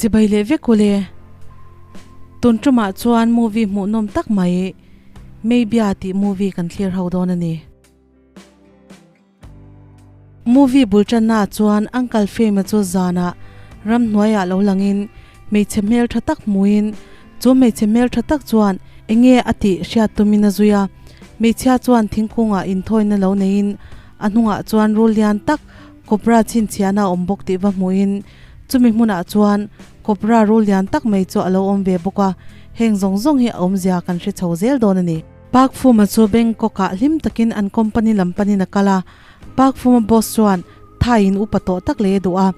Chibai leh vek ule. Tun tumah chuan movie hmuhnawm tak mai Meibia tih movie kan thlir ho dawn a ni. Movie bul tannaah chuan Uncle Fame-a chu zanah ramhnuaiah lo langin hmeichhe hmel tha tak hmuin chu hmeichhe hmel tha tak chuan enge a tih hriat tumin a zui a. Hmeichhia chuan thingkungah inthawina lo neiin a hnungah chuan rul lian tak cobra chhinchhiahna a awm bawk tih va hmuhin chumi hmunah chuan cobra rul lian tak mai chu a lo awm ve bawk a, heng zawng zawng hi a awmzia kan hre chho zel dawn a ni. Park Fuma chu Bangkok-ah hlim takin an company lam panin a kal a, Park Fuma boss chuan Thai in upa tawh tak lei a duh a,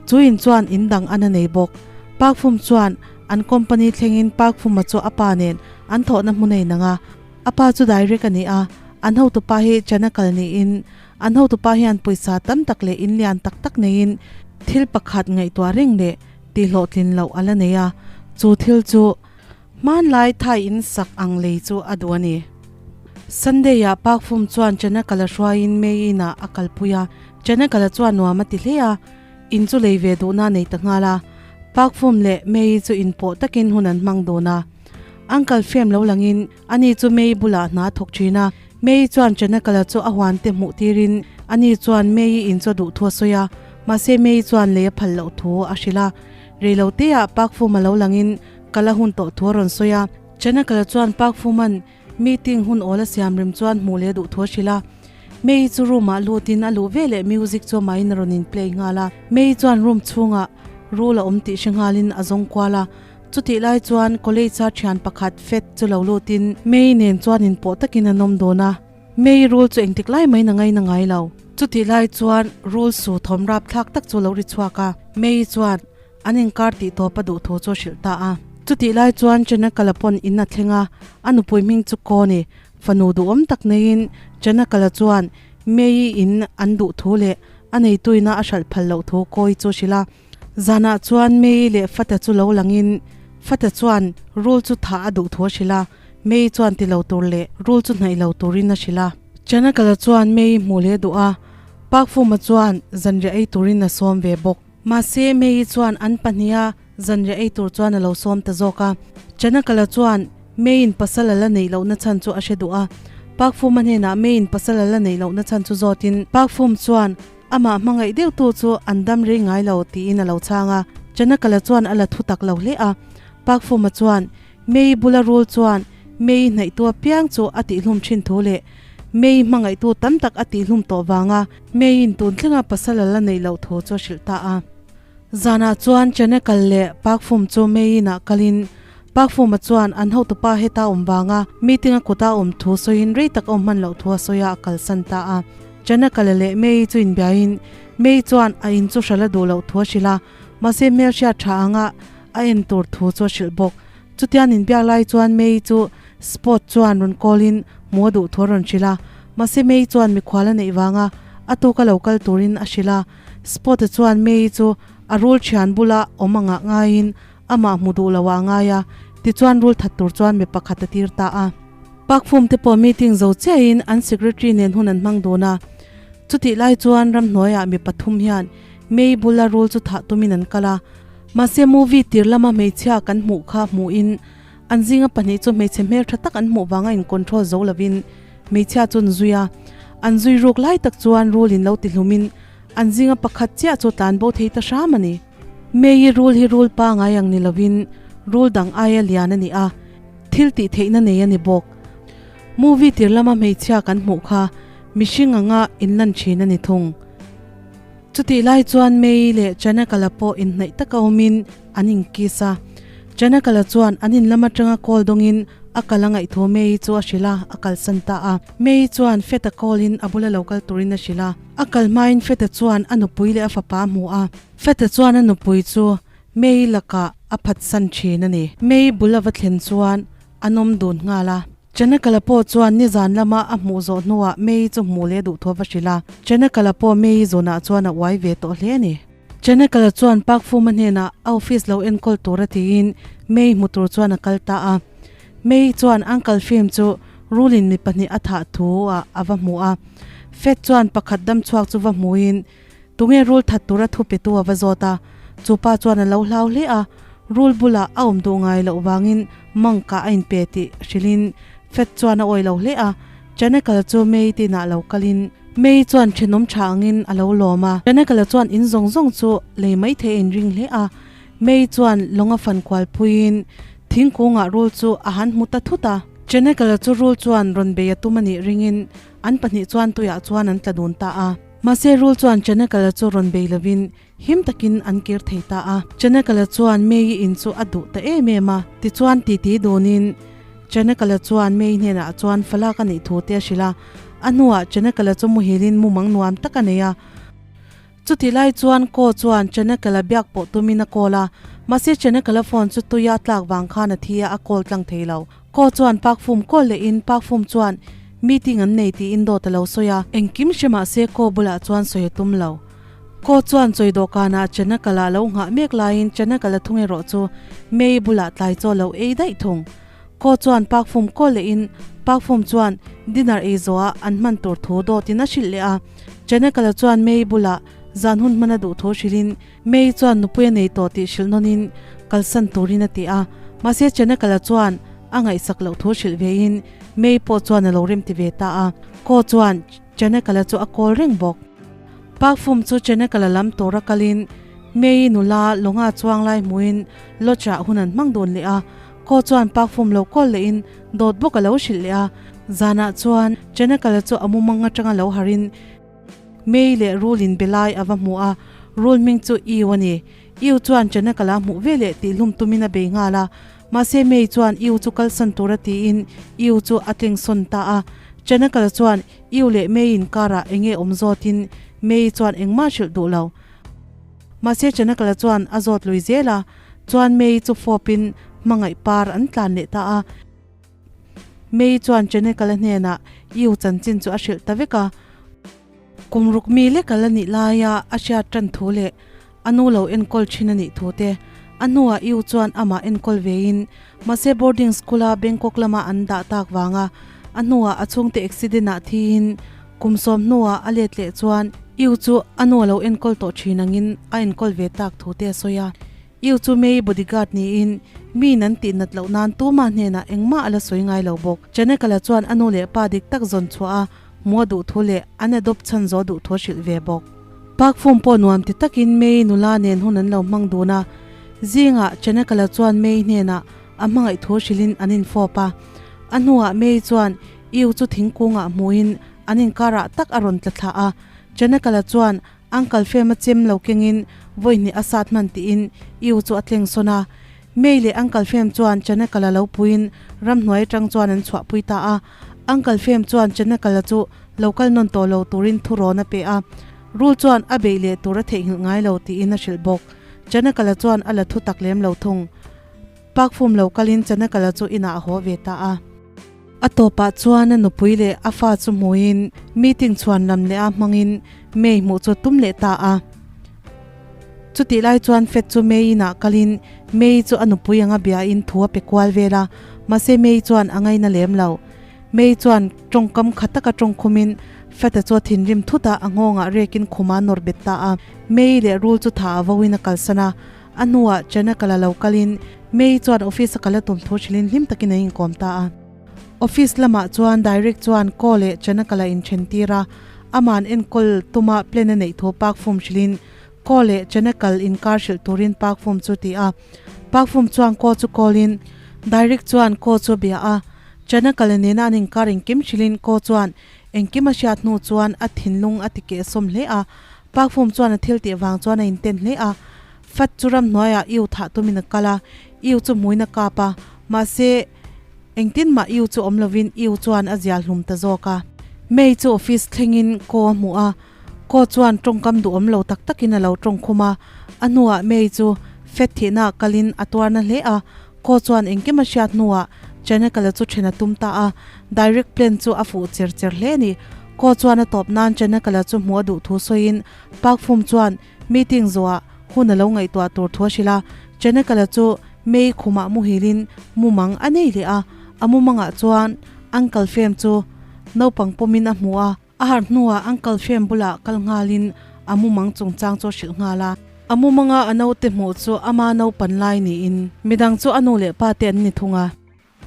chu in chuan in dang an a nei bawk. Park Fum chuan an company thlengin Park Fuma chu a pa nen an thawhna hmun a inang a, a pa chu direct a ni a, an hotupa hi Chanakal niin an hotupa hian pawisa tam tak leh in lian tak tak neiin thil pakhat ngaihtuah reng leh tihhlawhtlin loh a la nei a, chu thil chu Hmanlai Thai in sak ang lei chu a duh a ni. Sunday ah Park Fum chuan Chanakala hruaiin May in ah a kalpui a, Chanakala chuan nuam a ti hle a, in chu lei ve duhna a nei ta nghal a. Park Fum leh May chu inpawh takin hun an hmang dun a. Uncle Fem lo langin ani chu May bulah hna a thawk thin a, May chuan Chanakala chu a huan te hmuh tirin ani chuan May in chu a duh thu a sawi a, mahse May chuan lei a phal loh thu a hrilh a. Reilote ah Park Fum a lo langin Ka la hun tawh thu a rawn sawi a. Chanakala chuan Park Fuman meeting hun awl a siam rem chuan hmuh leh duh thu a hrilh a. May chu room ah lutin a luh veleh music chu amahin a rawn in play nghal a. May chuan room chhungah rul a awm tih hre nghalin a zawng kual a. Chutih lai chuan college a thian pakhat Fed chu lo lutin May nen chuan inpawh takin an awm dawn a. May rul chu engtik lai maiin a ngaina ngai lo. Chutih lai chuan rul su thawm rapthlak tak chu lo ri chhuak a. May chuan An inkar tih tawp a duh thu chu a hrilh ta a. Chutih lai chuan Chanakala pawn in a thleng a, a nupui hming chu Kawni, fanu duhawm tak neiin Chanakala chuan May-i in an duh thu leh a neituina a hralh phal loh thu Kawi chu a hrilh a. Zanah chuan May-i leh Fata chu lo langin Fata chuan rul chu thah a duh thu a hrilh a, May-i chuan ti lo tur leh rul chu hnaih lo turin a hrilh a. Chanakala chuan May-i hmuh leh duh a, Pakfuma chuan zanriah ei turin a sawm ve bawk. Mahse, May-i chuan an pahniha zanriah ei tur chuan a lo sawm ta zawk a. Chanakala chuan May-in pasal a la neih lohna chhan chu a hre duh a. Pakfuma hnenah May-in pasal a la neih lohna chhan chu zawtin Pakfum chuan amah hmangaih deuhtu chu an dam rei ngai lo tiin a lo chhang a. Chanakala chuan a la thu tak lo hle a. Pakfuma chuan May bula rul chuan May hnaihtu apiang chu a tihlum thin thu leh May hmangaihtu tam tak a tihlum tawh vanga May-in tun thlenga pasal a la neih loh thu chu a hrilh ta a. Zanah chuan Chanekal leh Pakfum chu May-in-ah kalin Pakfuma chuan an hotupa heta awm vanga meeting a kuta awm thu sawiin rei tak a awm hman loh thu a sawi a, a kalsan ta a. Chanekala leh May-i chu inbiain May chuan a in chu hralh a duh loh thu a hrilh a, mahse hmelhriat tha anga a en tur thu chu a hrilh bawk. Chutian inbiak lai chuan May chu Spot chuan rawn call-in hmuh a duh thu a rawn hrilh a, mahse May chuan mikhual a neih vanga a tuka lo kal turin a hrilh a. Spot-a chuan May chu a rul thian bula awm angah ngaiin amah hmu duh loah a ngai a, tichuan rul that tur chuan mi pakhat a tir ta a. Park Fum te pawh meeting zo chiahin an secretary nen hun an hmang dun a, chutih lai chuan ramhnuaiah mi pathum hian May bula rul chu thah tumin an kal a, mahse movie tir lama hmeichhia kan hmuh kha hmuhin An zinga pahnih chu hmeichhe hmel tha tak an hmuh vanga in control zo lovin hmeichhia chu an zui a, an zui ruk lai tak chuan rul in lo ti hlumin an zinga pakhat chiah chu tlan bo thei ta hram a ni. May-i rul hi rul pangai ang ni lovin rul dang aia lian a ni a, thil tih theihna nei a ni bawk. Movie tir lama hmeichhia kan hmuh kha mihring anga inlan thin a ni thung. Chutih lai chuan May-i leh Chanakala pawh inhnaih taka awmin an inkiss a. Chanakala chuan an in lam atanga call dawngin a kal a ngaihthu May-i chu a hrilh a, a kalsan ta a. May-i chuan Feta call-in a bula lo kal turin a hrilh a. A kal hmain Feta chuan a nupui leh a fapa a hmu a. Feta chuan a nupui chu May-i lakah a phatsan thin a ni. May-i bul a va thlen chuan an awm dun nghal a. Chanakala pawh chuan nizan lama a hmuh zawh hnuah May-i chu hmuh leh duh thu a va hrilh a. Chanakala pawh May-i zawnah chuan a uai ve tawh hle a ni. Chanakala chuan Park Fuma hnenah a office lo enkawl tur a tiin May hmu tur chuan a kal ta a. May chuan Uncle Fim chu rulin mi pahnih a thah thu ah a va hmu a. Fed chuan pakhat dam chhuak chu va hmuin tunge rul that tura thu petu a va zawt a. Chu pa chuan a lo hlau hle a, rul bulah a awm duh ngai loh vangin mangkah a inpe tih hrilhin Fat chuan a awih lo hle a, Chanakala chu May tinah lo kalin May chuan thenawm tha angin a lo lawm a. Chanakala chuan in zawng zawng chu lei mai thei a inring hle a, May chuan lawng a fan kual puiin thingkungah rul chu a han hmu ta thut a. Chanakala chu rul chuan rawn bei a tum a nih ringin an pahnih chuan tuiah chuan an tla dun ta a. Mahse rul chuan Chanakala chu rawn bei lovin Him takin an kir thei ta a. Chanakala chuan May-i in chu a duh ta em em a. Tichuan titi dunin Chanakala chuan May hnenah chuan falak a nih thu te a hrilh a. A hnuah Chanakala chu muhilin mumang nuam tak a nei a. Chutih lai chuan Ko chuan Chanakala biak pawh tumin a call a. Mahse Chanakala phone chu tuia tlak vang khan a thi a, a call tlang thei lo. Ko chuan Pakfum call lehin Pakfum chuan meeting an nei tiin dawt a lo sawi a. Engkim hre mahse Ko bulah chuan sawi a tum lo. Ko chuan chawi dawhkanah Chanakala lo nghah mek laiin Chanakala thung erawh chu May bulah tlai chaw lo ei daih thung. Ko chuan Pakfum call lehin Pakfum chuan dinner ei zawhah an hman tur thu dawtin a hrilh leh a. Chanakala chuan May bulah zan hun hman a duh thu hrilhin May chuan nupui a nei tawh tih hrilh nawnin kalsan turin a ti a. Mahse Chanakala chuan a ngaihsak loh thu hrilh vein May pawh chuan a lo remti ve ta a. Ko chuan Chanakala chu a kawl reng bawk. Pakfum chu Chanakala lam tura kalin May nula lawnga chuang lai hmuhin lodge-ah hun an hmang dun leh a. Ko chuan Pakfum lo kawl lehin dawt bawk a lo hrilh leh a. Zanah chuan Chanakala chu a mumang atanga lo harin May leh Rulin be lai a va hmu a, Rul hming chu Iu a ni. Iu chuan Chanakala hmuh ve leh tihhlum tumin a bei nghal a. Mahse May chuan Iu chu kalsan tura tiin Iu chu a tlengsawn ta a. Chanakala chuan Iu leh May inkarah eng nge awm zawtin May chuan engmah hrilh duh lo. Mahse Chanakala chuan a zawt lui zel a, chuan May chu fawpin hmangaih par an tlan leh ta a. May chuan Chanakala hnenah Iu chanchin chu a hrilh ta vek a. Kum ruk mi lek a la nih laia a hriat tan thu leh a nu lo enkawl thin a nih thu te, a hnuah Iu chuan amah enkawl vein mahse boarding school-a Bangkok lama an dah tak vanga a hnuah a chhungte accident-ah thiin kum sawm hnuah a let leh chuan Iu chu a nu a lo enkawl tawh thin angin a enkawl ve tak thu te a sawi a. Iu chu May bodyguard niin miin an tih nat loh nan tuma hnenah engmah a la sawi ngai lo bawk. Chanekala chuan a nu leh pa dik tak zawn chhuah a Hmuh a duh thu leh an adopt chhan zawh duh thu a hrilh ve bawk. Park fum pawh nuam ti takin May nula nen hun an lo hmang dun a. Zingah Chanakala chuan May hnenah a hmangaih thu hrilhin an infawp a. A hnuah May chuan Iu chu thingkungah hmuhin an inkarah tak a rawn tla thlah a. Chanakala chuan Uncle Fema chem lo kengin vawi hnih a sat hman tiin Iu chu a tleng sawn a. May leh Uncle Fem chuan Chanakala lo puiin ramhnuai atang chuan an chhuahpui ta a. Uncle Fem chuan Chanakala chu lo kal nawn tawh lo turin thu rawn a pe a, Rul chuan a beih leh tur a theihnghilh ngai lo tiin a hrilh bawk. Chanakala chuan a la thu tak lem lo thung. Park fum lo kalin Chanakala chu inah a haw ve ta a. A tawpah chuan a nupui leh a fa chu hmuin meeting chhuan lam leh a hmangin May hmuh chu tum leh ta a. Chutih lai chuan Fed chu May inah kalin May chu a nupui anga biain thu a pe kual vel a, mahse May chuan a ngaina lem lo. May chuan tawngkam kha taka tawng khumin Fed-a chu a thinrim thut a, a nghawngah rekin khuma nawr bet ta a. May leh Rul chu tha a voin a kalsan a, a hnuah China kala lo kalin May chuan office a kal a tum thu hrilhin hlim takin an inkawm ta a. Office lamah chuan Direct chuan Ko leh China kala inthen tir a, ama'n enkawl tuma plan a neih thu park fum hrilhin Ko leh Chanakal inkar hrilh turin Park Fum chu ti a. Park Fum chuan Ko chu call-in Direct chuan Ko chu bia a. Chanakal nena an inkar engkim hrilhin Ko chuan engkim a hriat hnu chuan a thinlung a ti kehsawm hle a. Park Fum chuan a thil tih vang chuan a inten hle a. Fat chu ramhnuaiah Iu thah tumin a kal a, Iu chu hmuin a kap a. Mahse, engtin mah Iu chu awm lovin Iu chuan a zial hlum ta zawk a. May chu office thlengin Ko a hmuh a. Ko chuan tawngkam duhawm lo tak takin a lo tawng khum a, a hnuah May chu Fed thihnaah kalin a tuarna hle a, Ko chuan engkim a hriat hnuah Chanakala chu then a tum ta a, direct plan chu a fuh cher cher hle a ni. Ko chuan a tawp nan Chanakala chu hmuh a duh thu sawiin Park Fum chuan meeting zawhah hun a lo ngaihtuah tur thu a hrilh a, Chanakala chu May khumah muhilin mumang a nei leh a, a mumangah chuan Uncle Fem chu naupang pawmin a hmu a. A harh hnuah Uncle Fem bulah kal nghalin a mumang chungchang chu a hrilh nghal a. A mumanga a naute hmuh chu ama naupan lai niin midang chu a nu leh pa te an ni thung a.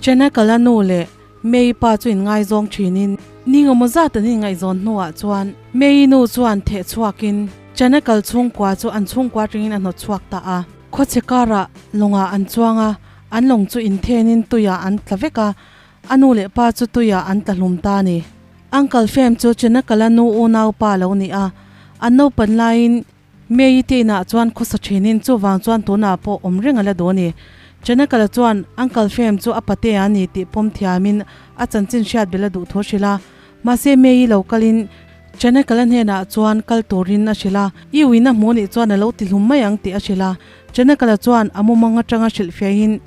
Chenakala nu leh May pa chu inngaizawng thinin ni engemaw zat an inngaihzawn hnuah chuan May nu chuan theh chhuakin Chenakal chhungkua chu an chhungkua atangin a hnawt chhuak ta a. Khawchhe karah lawngah an chuang a, an lawng chu inthenin tuiah an tla vek a, a nu leh pa chu tuiah an tla hlum ta a ni. Uncle Fem chu Chenakala nu unau pa lo ni a, an naupan laiin May-i te inah chuan khawsa thinin chuvang chuan tunah pawh awm reng a la duh a ni. Chenakala chuan Uncle Fem chu a pate a ni tih pawm thiamin a chanchin hriat belh a duh thu a hrilh a. Mahse May-i lo kalin Chenakala hnenah chuan kal turin a hrilh a, i uina hmuh nih chuan a lo ti hlum mai ang tih a hrilh a. Chenakala chuan a mumang atanga hrilh fiahin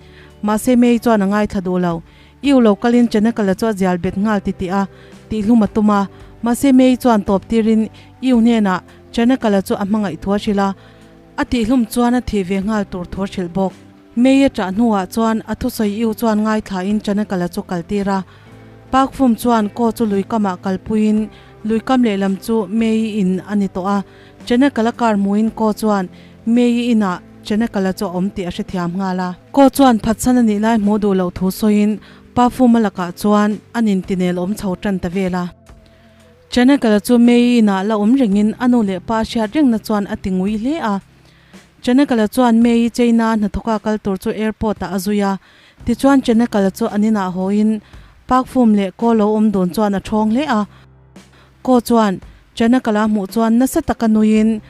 mahse May-i chuan a ngaithla duh lo. I u lo kalin Chenakala chu a zial bet nghal ti tih a tihhlum a tum a, mahse May-i chuan tawp tirin i u hnenah Chanakala chu a hmangaih thu a hrilh a, a tihhlum chuan a thih ve nghal tur thu a hrilh bawk. May a ṭah hnuah chuan a thusawi iu chuan ngaithlain Chanakala chu kal tir a. Park Fum chuan Ko chu luikamah kalpuiin luikam lehlam chu May-i in a ni tawh a. Chanakala car hmuin Ko chuan May-i inah Chanakala chu a awm tih a hrethiam nghal a. Ko chuan phatsan a nih lai hmuh duh loh thu sawiin Pa Fum a lakah chuan an intinel awm chho ṭan ta vel a. Chanakala chu May-i inah la awm rengin a nu leh pa a hriat rengna chuan a ti ngui hle a. Chanakala chuan May-i China hnathawka kal tur chu airport ah a zui a. Tichuan Chanakala chu an inah hawiin Park Fum leh Ko lo awm dun chuan a thawng hle a. Ko chuan Chanakala hmuh chuan nasa taka nuiin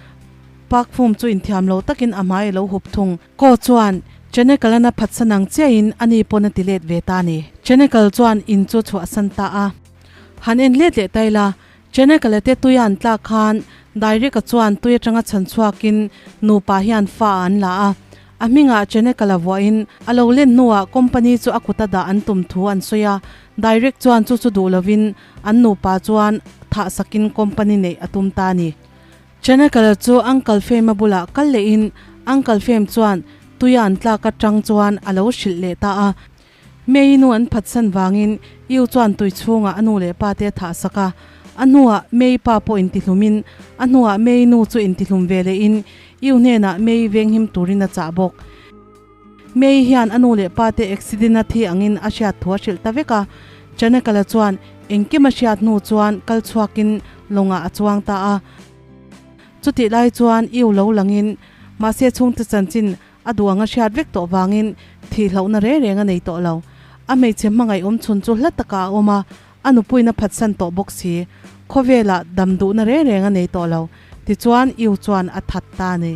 Park Fum chu inthiam lo takin a hmai a lo hup thung. Ko chuan Chanakala na phatsan ang chiahin ani pawn a ti let ve ta a ni. Chanakal chuan in chu chhuahsan ta a. Han en let leh ta ila, Chenekale te tuia an tlak khan Dairika chuan tui atanga chhan chhuakin nupa hian fa an la a. A hmingah Chenekala vuahin a lo len hnuah company chu a kuta dah an tum thu an sawi a. Dairik chuan chu chu duh lovin an nupa chuan thah sakin company neih a tum ta a ni. Chenekala chu Uncle Fame-a bulah kal lehin Uncle Fame chuan tuia an tlak atang chuan a lo hrilh leh ta a. May-i nu an phatsan vangin Yu chuan tui chhungah a nu leh pa te a thah sak a. A hnuah May-i pa pawh intihlumin a hnuah May-i nu chu intihlum ve lehin Yu hnenah May-i venghim turin a chah bawk. May-i hian a nu leh pa te accident a thi angin a hriat thu a hrilh ta vek a. Chanakala chuan engkim a hriat hnu chuan kal chhuakin lawngah a chuang ta a. Chutih lai chuan Yu lo langin mahse chhungte chanchin A duh anga hriat vek tawh vangin thih hlauhna reng reng a nei tawh lo. A hmeichhe hmangaih awm chhun chu hla takah a awm a, a nupuiin a phatsan tawh bawk si. Khawvelah dam duhna reng reng a nei tawh lo. Tichuan Yu chuan a that ta a ni.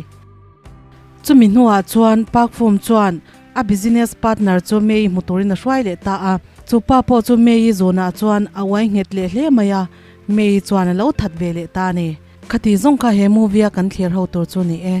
Chumi hnuah chuan Park Fum chuan a business partner chu May-i hmu turin a hruai leh ta a. Chu pa pawh chu May-i zunah chuan a uai nghet leh hle mai a, May-i chuan a lo that ve leh ta a ni. Khati zawng kha he movie a kan thlir ho tur chu ni e.